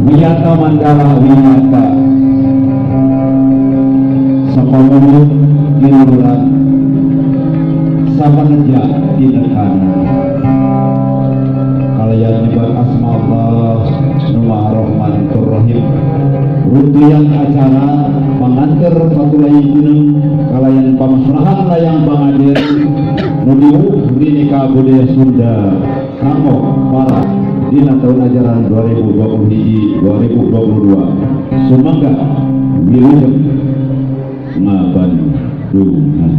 Wiyata Mandala Wiyata Sapamunut Giluran Sapaneja Dinekana Kalian nyebut asma Allah Numa Rahman Rahim. Runtuyan acara pengantar Fatulai Gunung kalayan pamasrahan layang pangadir nudiu Rinika Budaya Sunda kanggo para dina tahun ajaran 2021-2022. Sumangga wilujeng ngabandungan.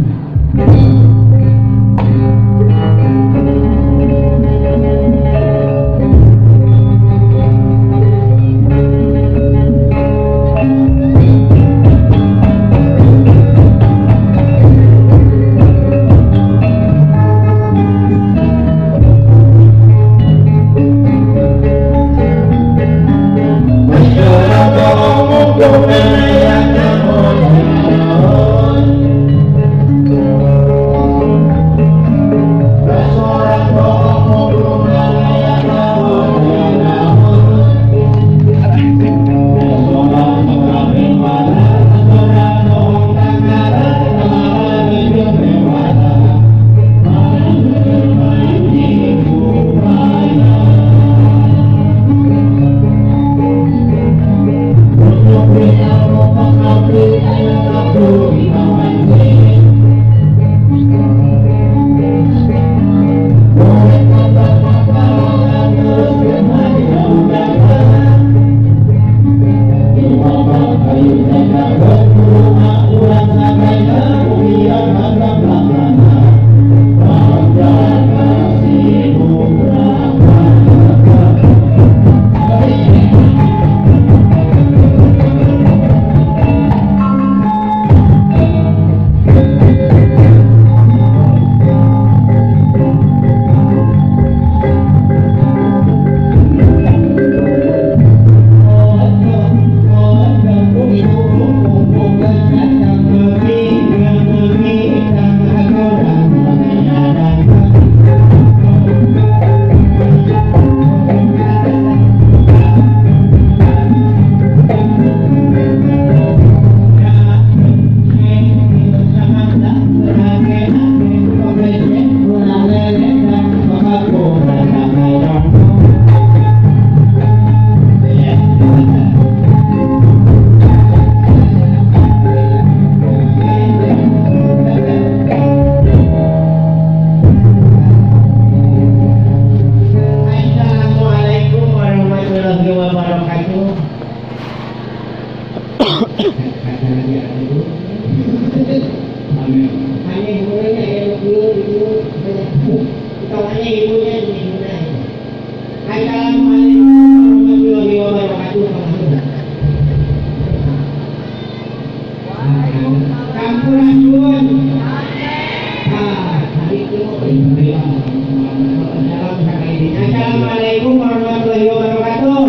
Assalamualaikum warahmatullahi wabarakatuh.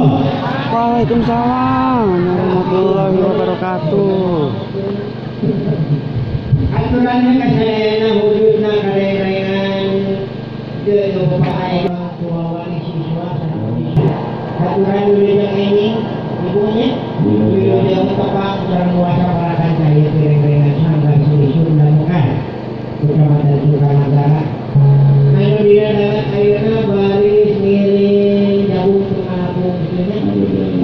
Waalaikumsalam warahmatullahi wabarakatuh. Aturannya kasadayana wujudna karengan deui bapak wali siswa aturan wilujeng ini ibunya wilujeng tepang sareng kuasa parakan cahaya pireng-rengan sanggar Sri Sunda Mekar Kecamatan Sukanagara. Anu dina danget ayeuna baris ngiring jauh tumalapung kieu nya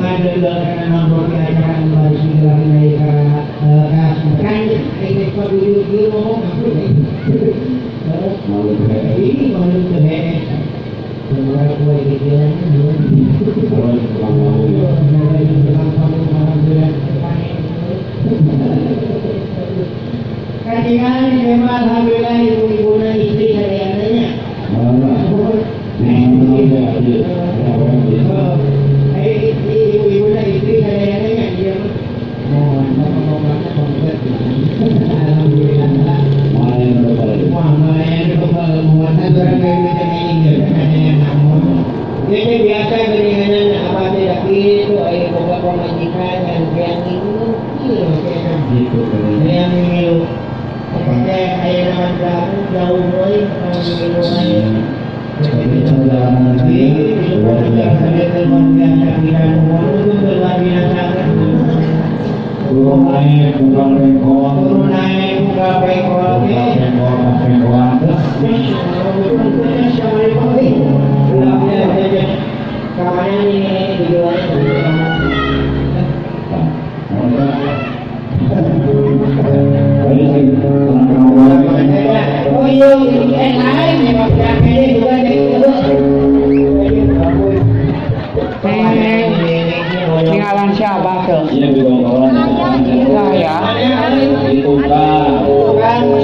ngadeuleukeun nonton acara anu baris digelar ka kan ayeuna pabuyut ieu ngomong aku ini malu teh. Katingan memang alhamdulillah ibu-ibuna istri sayananya. Ibu-ibuna istri sayananya dia mah. Alhamdulillah. Jadi biasa geringanan apa tidak itu air boga pemajikan dan yang itu gitu yang ngilu kayak nama jauh boy ngilu aja turun naik buka pengkol turun naik buka pengkol Tinggalan siapa tuh? Saya.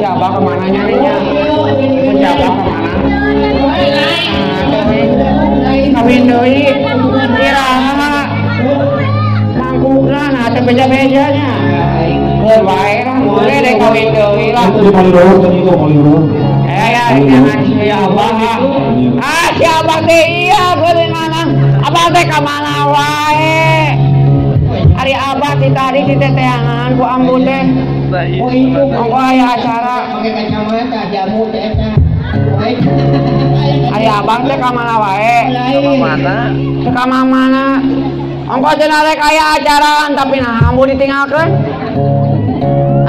Siapa kemana nyarinya? Siapa kemana? Kawin deui. Iraha. Mangkukna nah teh beja-bejanya. Keun wae lah, boleh deh kawin deui lah. Ya jangan si abah. Ah si abah teh iya geuningan. Abah teh ka mana wae? Ari abah ti tadi di teteangan ku ambu teh. Oh itu ongko aya acara pakai kacamata jamu teh eta. Ari abah teh ka mana wae? Mana? Teu ka mana? Ongko cenah rek aya acaraan tapi nah ambu ditinggalkeun.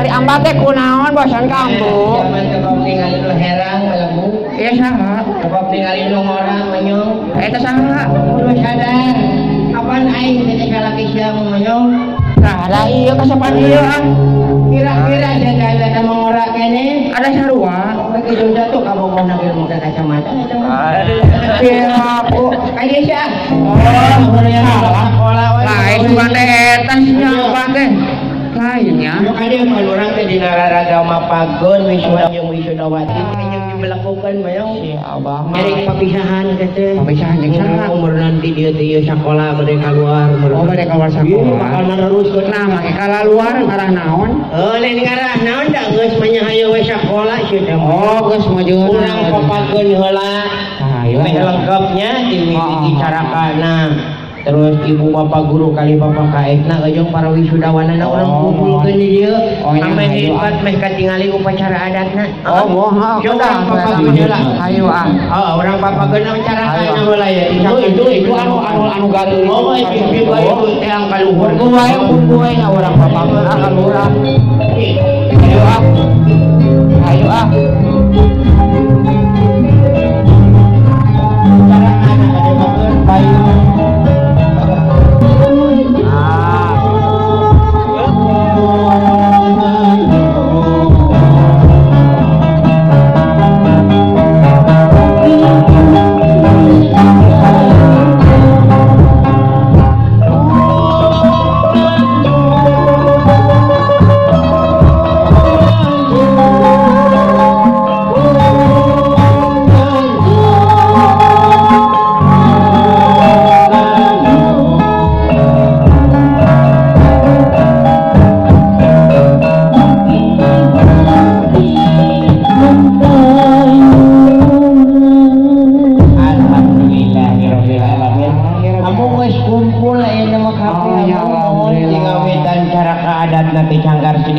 Ari abah teh kunaon bosan ka ambu? Zaman sebab ningali nu herang kalemu. Iya saha? Sebab ningali nu ngora menyong. Eta saha? Kudu sadar. Kapan aing teh kalaki sia menyong? Nah, ada ieu kasapan ieu ah. Kira-kira jaga eta mangora kene. Ada sarua. Pakai junda tuh kabogohna ge make kacamata eta mah. Piraku ka dieu sia. Oh, salah. Lain bukan teh eta siapa teh? Lainnya. Yo ka dieu mah urang teh dina raraga mapagon wisuda jeung wisudawati jeung dibelekukeun mayong. Si abah mah. Nyari papisahan teh. Papisahan jeung saha? Umur nanti dia teh ieu sakola bade kaluar. Oh, bade kaluar sakola. Bakal neruskeun. Nah, make kalaluar ngarah naon? Heuh, lain ngarah naon da geus mah nya hayu we sakola sia teh. Oh, geus maju. Urang papageun heula. Hayu. Meh lengkapnya di mimiti carakana. Terus ibu bapak guru kali bapak kaetna jeung para wisudawanana urang kumpulkeun di dieu. Ameh hebat meh katingali upacara adatna. Oh, moha. Urang papageun heula. Hayu ah. Heeh, urang papageun upacara heula ya. Itu anu anu anu gareun. Oh, itu itu teh ang kaluhur. Kumpul wae nya urang papageun ah kaluhur. Hayu ah. Hayu ah. Carakana kade papageun bayu.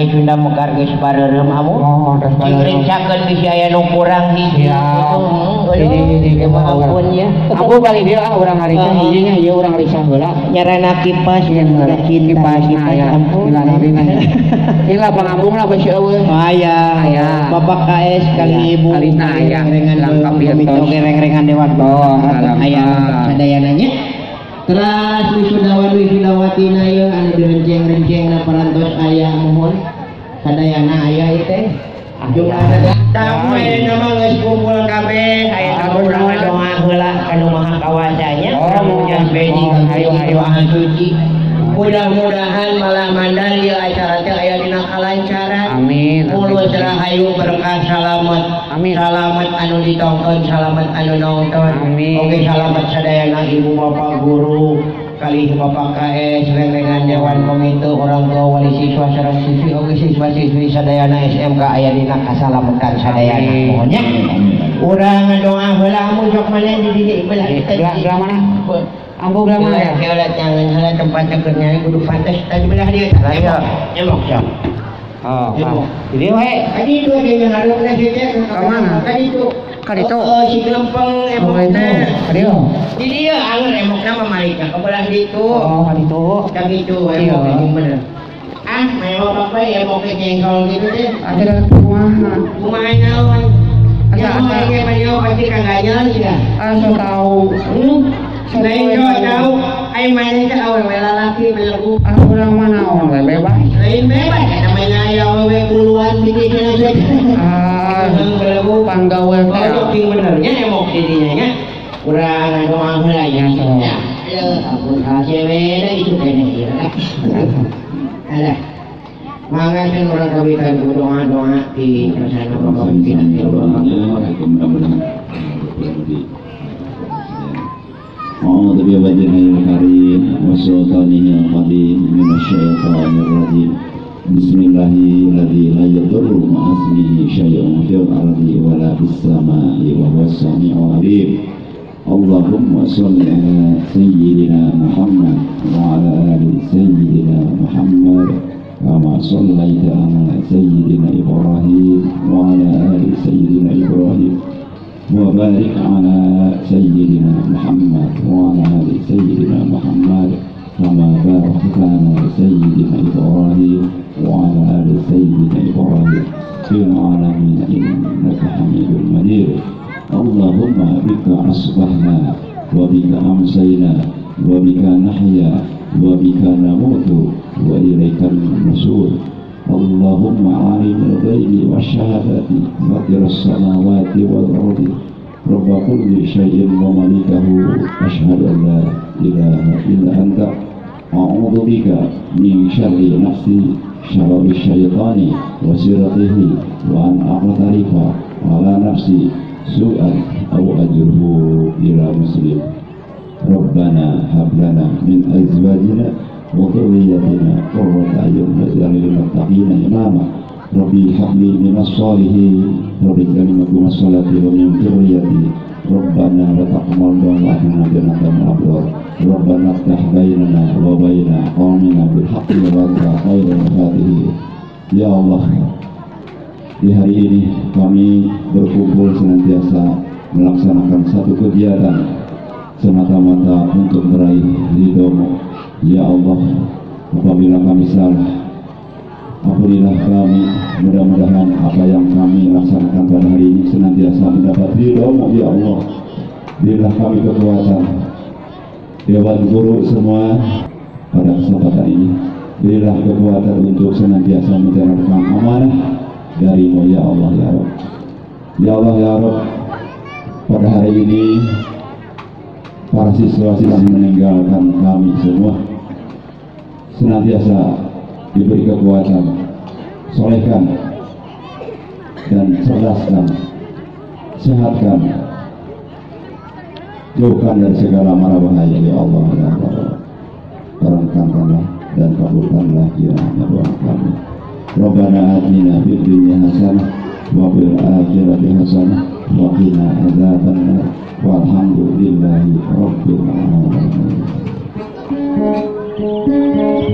Sunda mekar geus bareureum amu. Cingrincakeun bisi aya nu kurang hiji. Hiji ampun ya. Aku balik dieu ah urang harita hiji nya ieu urang risah heula. Nyarana kipas kipas aya. Ampun. Ila pangambungna bisi eueuh. Aya. Bapak KS kali ibu. Kalina aya. Lengkap ieu tos. Reng-rengan dewan. Aya sadayananya nya. Terus wisudawan wisudawatina ieu anu direnceng-rencengna parantos aya mohon. Sadayana aya ieu teh. Jumlahna tamu ayeuna mah geus kumpul kabeh, aya urang doa. doa heula ka nu maha kawasanya. Urang bedi hayu hayu suci. Mudah-mudahan malah mandal ieu acara teh aya dina kalancaran. Amin. Mulus rahayu berkah salamet. Amin. Salamet anu ditonton, salamet anu nonton. Amin. Oke salamet sadayana ibu bapak guru, kali bapak KS, rengrengan dewan komite, orang tua wali siswa sareng siswi, oge siswa-siswi sadayana SMK aya dina kasalametan sadayana. Mohonnya urang ngadoa heula amun sok maneh di dieu belah belah mana? Ambu belah mana ya? Heula jangan heula tempatnya keur nyari kudu pantes tadi belah dieu. Ayo. Nyemok sok. Oh, jadi we. Tadi itu ada yang hareup teh Ka mana? Tadi itu. Ka ditu. Oh, si gelempeng emokna. Ka dieu. Di dieu anger emokna mah malika ka belah ditu. Oh, ka ditu. Ka ditu emok jeung bener. Ah, memang bapak emok jengkol gitu teh. Ada kumaha? Kumaha naon? Asa asa ge mah pasti ka ganyal sia. Asa tahu. Lain kau tahu, ai main teh awewe lalaki belegu. Ah, urang mah naon we bebas. Lain bebas, namanya aya awewe puluhan biji cenah. Ah, belegu panggawe teh. Oh, ting benernya emok di dinya nya. Urang ngadoa heula nya. Ya, ampun hasewe da itu kene ieu. Alah. Mangga kan urang kawitan doa-doa di kersana Bapak mudah-mudahan. أعوذ بوجهه الكريم وسلطانه القديم من الشيطان الرجيم. بسم الله الذي لا يضر مع اسمه شيء في الأرض ولا في السماء وهو السميع العليم. اللهم صل على سيدنا محمد وعلى آل سيدنا محمد كما صليت على سيدنا إبراهيم وعلى آل سيدنا إبراهيم وبارك على سيدنا محمد وعلى آل سيدنا محمد كما باركت على سيدنا إبراهيم وعلى آل سيدنا إبراهيم في العالمين إنك حميد مجيد. اللهم بك أصبحنا وبك أمسينا وبك نحيا وبك نموت وإليك النشور. اللهم عالم الغيب والشهادة فاطر السماوات والأرض رب كل شيء وملكه أشهد أن لا إله إلا أنت أعوذ بك من شر نفسي شر الشيطان وسيرته وأن أقترف على نفسي سوءا أو أجره إلى مسلم. ربنا هب لنا من أزواجنا وذريتنا قرة أعين واجعلنا للمتقين إماما. ربي هب لي من الصالحين ربي اجعلني مقيم الصلاة ومن ذريتي ربنا وتقبل دعاءنا إنك الأبرار. ربنا افتح بيننا وبين قومنا بالحق وأنت خير الفاتحين. Ya Allah, di hari ini kami berkumpul senantiasa melaksanakan satu kegiatan semata-mata untuk meraih ridho-Mu. Ya Allah, apabila kami salah, ampunilah kami. Mudah-mudahan apa yang kami laksanakan pada hari ini senantiasa mendapat ridho-Mu. Ya Allah, berilah kami kekuatan. Dewan guru semua pada kesempatan ini, berilah kekuatan untuk senantiasa menjalankan amanah darimu. Ya Allah ya Rabb. Ya Allah ya Rabb, pada hari ini para siswa-siswi meninggalkan kami semua, senantiasa diberi kekuatan, solehkan dan cerdaskan, sehatkan, jauhkan dari segala mara bahaya. Ya Allah ya Rabb, terangkanlah dan kabulkanlah kiranya doa kami. Rabbana atina fid dunya hasanah wa fil akhirati hasanah wa qina adzabannar. Walhamdulillahi rabbil alamin. Amin.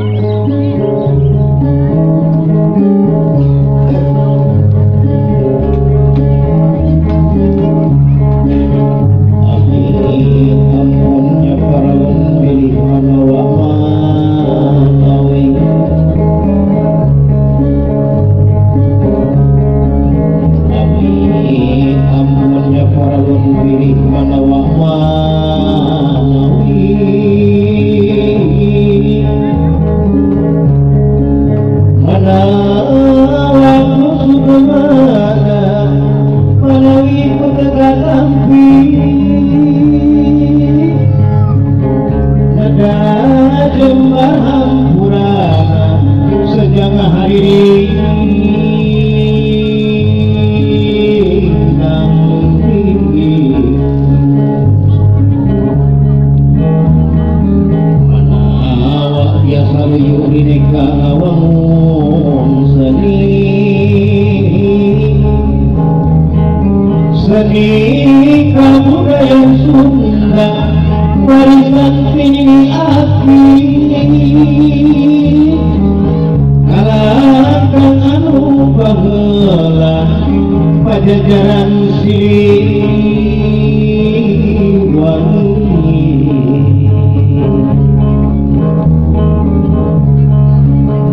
Seni kebudayaan Sunda warisan ini aki kalahkan anu baheula Pajajaran Siliwangi.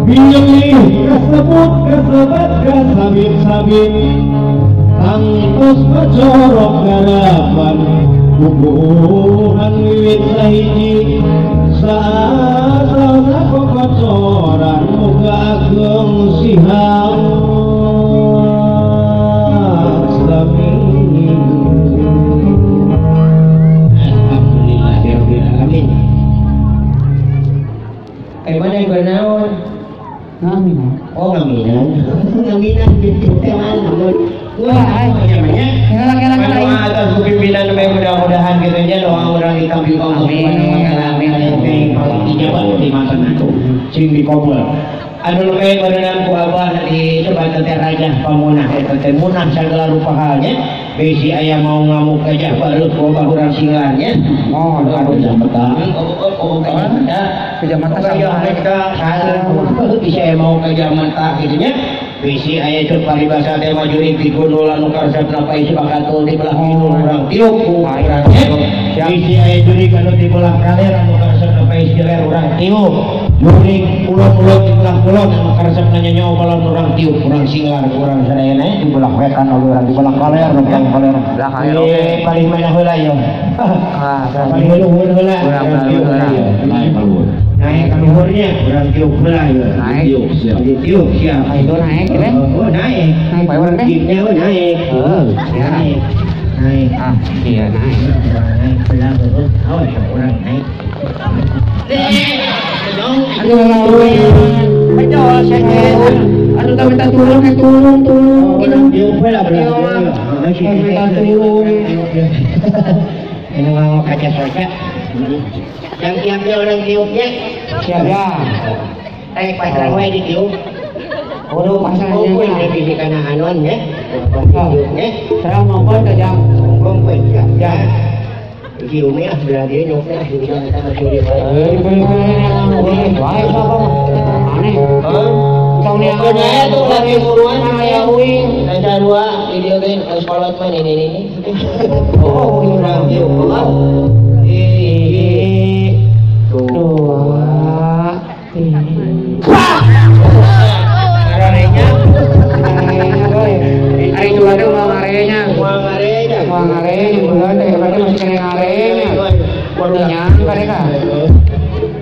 Bilih kasebut kasebat kasabit-sabit tangtos pacorok garapan bubuhan wiwit sahiji saasal kokocoran muga ageng sihat sami. Alhamdulillahirabbil alamin. Mana yang bernaon? Ngaminan. Oh, ngaminan. Ngaminan gitu teh mana? Wah, namanya. Doa atas pimpinan mudah-mudahan gitu nya doa urang ditampi Allah Subhanahu wa taala. Amin. Ijabah di masa sing dikabul. Anu lebih barengan ku abah di sebat teh raja pamunah eta teh munah sagala rupa halnya. Bisi aya mau ngamuk gajah bareuh ku abah urang singlarnya. Oh, aduh mata. Oh, gajah mata. Gajah mata sama. Bisi aya mau gajah mata gitu nya. Bisi aya cut paribasa teh majurik di gunung anu karesepna paisi bakatul di belah kidul urang tiup ku urang nya. Bisi aya jurik anu di belah kaler anu karesepna paisi ler urang tiup. Jurik ulun-ulun di belah kulon anu karesepna nyanyo balon urang tiup urang singlar urang sadayana di belah wetan urang di belah kaler urang kaler. Belah kaler oge. Paling mana heula ieu? Ah, paling luhur heula. Urang luhur heula. Naik ka luhur. Naik ka luhurnya urang tiup heula ieu. Naik. Tiup siap. Tiup siap. Itu naik teh. Oh, naik. Naik bae urang teh. Jeepnya oh naik. Heeh, naik. Naik. Ah, iya naik. Naik heula heuh. Awas urang naik. Aduh, betul saya. Aduh, tak minta tulung, tulung, tulung. Tiup heula belah. Minta tulung. Ini mau kaca saja. Yang tiapnya orang tiupnya. Siap ya. Eh, pasrah wae ditiup. Oh, pasrahnya. Oh, ini di kana anuan ya. Tiupnya. Serang maupun ke jam. Kompon ya. Ya. Ciumnya belah dia nyoknya dibilang kita mencuri wae. Wae sapa aneh. Pokoknya tuh lagi buruan aya uing dan dua video game sekolah mah ini ini. Oh, urang tiup. Dua, tiga. Ngarenya. Ari dua teh ulah ngarenya. Ulah ngarenya. Ulah ngarenya, dua teh berarti masih kena ngarenya. Nyang mereka.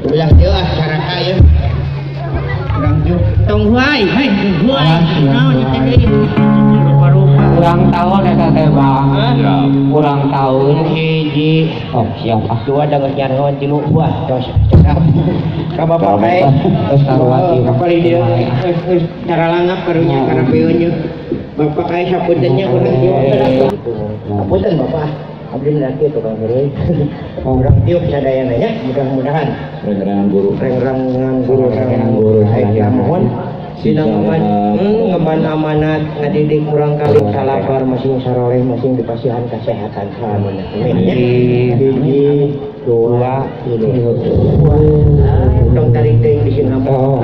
Ulah teu ah caraka ieu. Urang tiup. Tong huai, hei huai. Naon teh deui? Rupa-rupa. Kurang tahun eta teh Bang. Kurang tahun hiji. Oh, siap ah. Dua da geus nyareun tilu buah tos cekap. Ka bapak kae tos taruati. Kapal dieu geus nyaralangap karunya kana peun ieu. Bapak kae sapunten nya urang tiup. Punten bapak. Abdi laki tukang heureuy. Urang tiup sadayana nya mudah-mudahan rengrengan guru. Rengrengan guru, rengrengan guru. Aya mohon dina ngeman amanat ngadidik urang kali salabar masing saroleh masing dipasihan kesehatan salamana. Amin ya. Hiji, dua, tilu. Tong tarik teuing bisi ngamuk.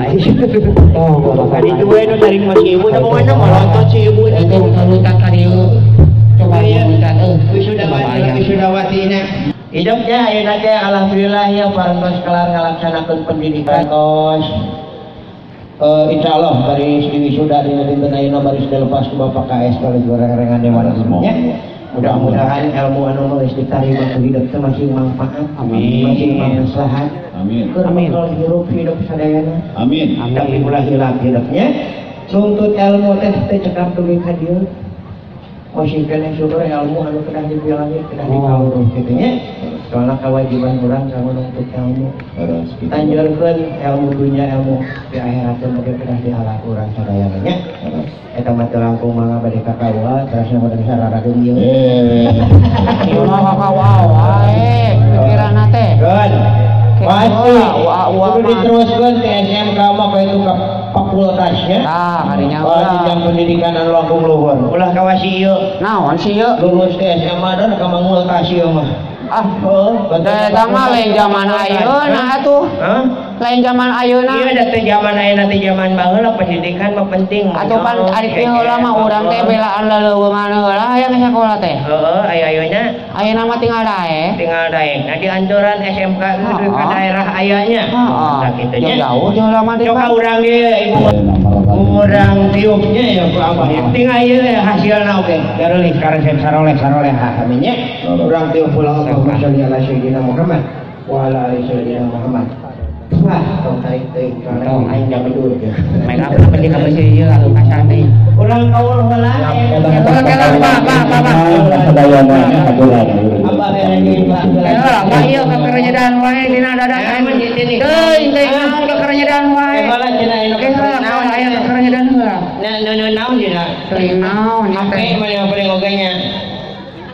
Oh, tadi dua nu tarik masih ibu, teh mana malontot si ibu teh. Lontat tadi coba lontat euy. Wisudawati nya. Hidupnya ayeuna teh alhamdulillah ya parantos kelar ngalaksanakeun pendidikan tos. Insya Allah baris di wisuda dina dinten ayeuna baris dilepas ku Bapak KS kalau goreng-gorengan dewan nya. Mudah-mudahan ilmu anu geus ditarima ku hidup teh masing manfaat, amin, masing maslahat, amin, amin. Hirup hidup sadayana, amin. Tapi ulah hilap hidupnya. Nuntut ilmu teh teh cekap dugi ka dieu. Masih kena syukur ilmu anu kedah dipilangi, kedah dikawruh kitu nya. Soalna kewajiban urang kanggo nuntut ilmu. Tanjurkeun ilmu dunya, ilmu di akhirat teh oge kedah dialah urang sadayana nya. Eta mah teu langkung mangga bade ka kaula, terasna mah teu sararageun ieu. Ieu mah ka wae pikiranna teh. Keun. Pasti kudu diteruskeun ke SMK mah ka itu ka fakultasnya. Tah, kadinya ulah. Jenjang pendidikan anu langkung luhur. Ulah kawasi ieu. Naon sih ieu? Lulus ke SMA dan ka mangultas ieu mah. Ah, eta mah lain zaman ayeuna atuh. Hah? Lain zaman ayeuna. Iya da teh zaman ayeuna teh zaman baheula pendidikan mah penting. Atuh pan ari ti heula mah urang teh belaan leleuweungan heula hayang sakola teh. Heeh, aya ayeuna. Ayeuna mah tinggal daek. Tinggal daek. Nah dianjuran SMK itu ke daerah ayahnya. Heeh. Nah kitu nya. Jauh jauh lama di. Coba urang ge ibu. Urang tiupnya ya ku abah. Tinggal ieu hasilna oge. Dareulis karesep saroleh saroleh kami nya. Urang tiup pulang Allahumma sholli ala sayyidina Muhammad wa ala ali sayyidina Muhammad. Wah, tong tarik teuing tong aing jam dulu. Make up apa di kabar sih ieu atuh kasar teh. Urang kaul heula. Heula Pak, Pak, Pak, Pak. Abah mere Pak. Heula, Pak ieu kakerenyedan wae dina dada aing. Teuing teuing naon kakerenyedan wae. Heula cenah anu naon aya kakerenyedan heula. Naon naon dina. Teuing naon HP mana paling oge nya.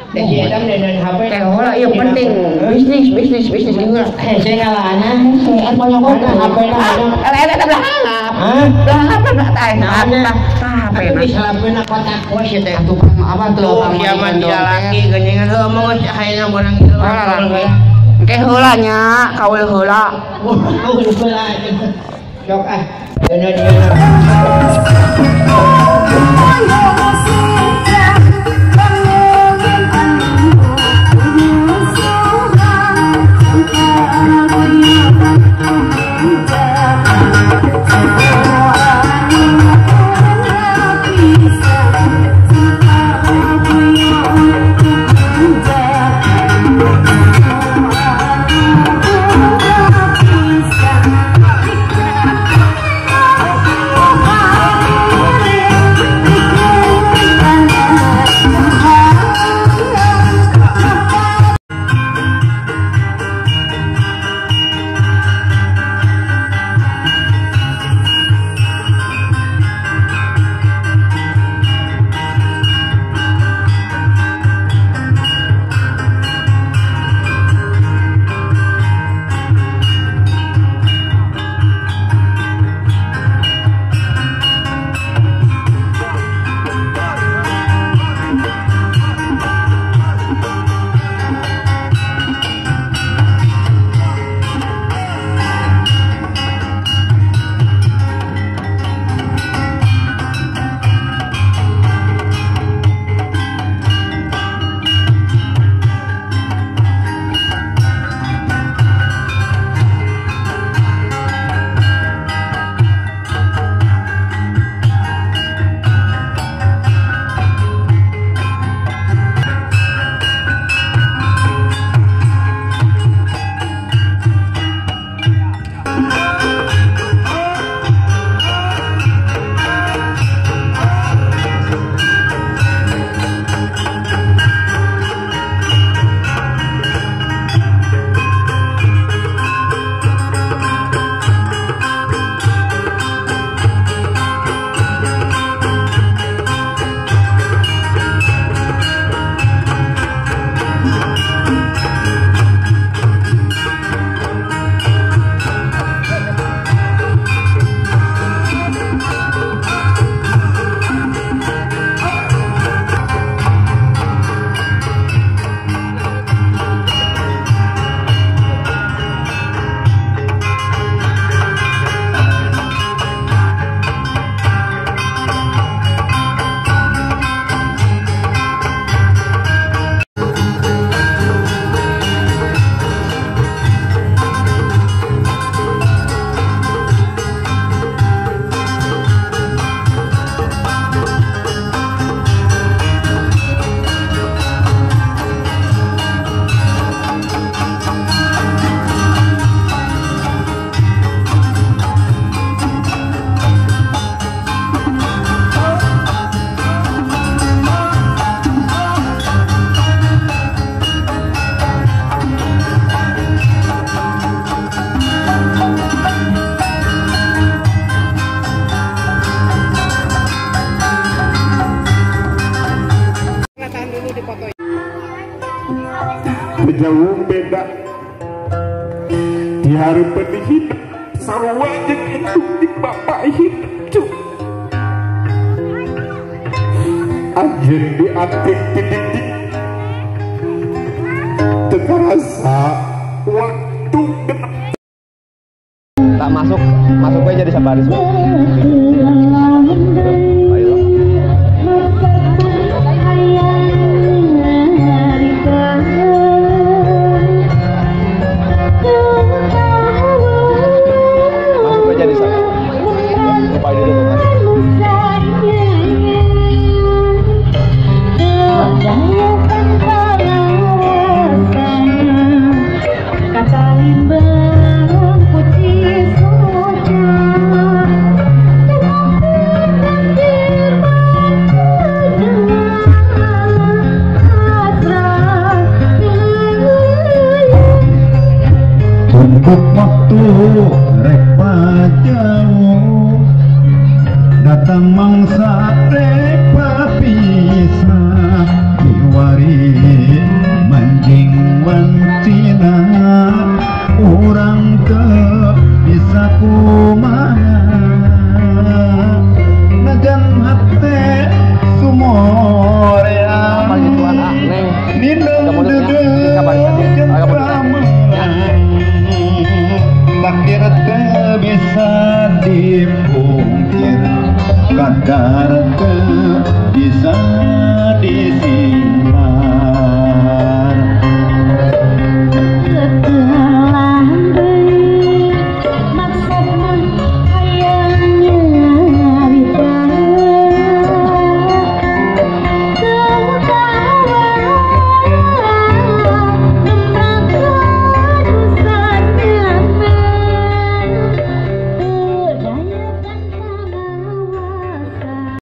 Teh si Edam dan HP. Teh heula ieu penting. Bisnis bisnis bisnis heula. Hese ngalaana. Hese anu nyokot HP na. Eta eta belah handap. Hah? Belah handap tah tah HP na. Atuh disalapkeun kotak kos ya teh. Atuh kang apa tuh kang zaman lalaki geuningan heuh omong geus hayang urang ieu. Engke heula nya, kaul heula. Kaul heula. Sok ah. Jauh beda di hari pendidikan sarua jeung indung jeung bapak hidup. Anjeun dianting ti dik-dik teu karasa waktu genep. Tak masuk, masuk gue jadi sabaris. Masuk gue jadi sabaris. Lupa dulu tuh masuk. Cukup waktu rek jauh datang mangsa rek papisah diwari manjing wancina urang teu bisa kumaha najan hate sumorea Apa gituan ah, Neng. Nindeng Agak deudeuh takdir teu bisa dipungkir, kadar teu bisa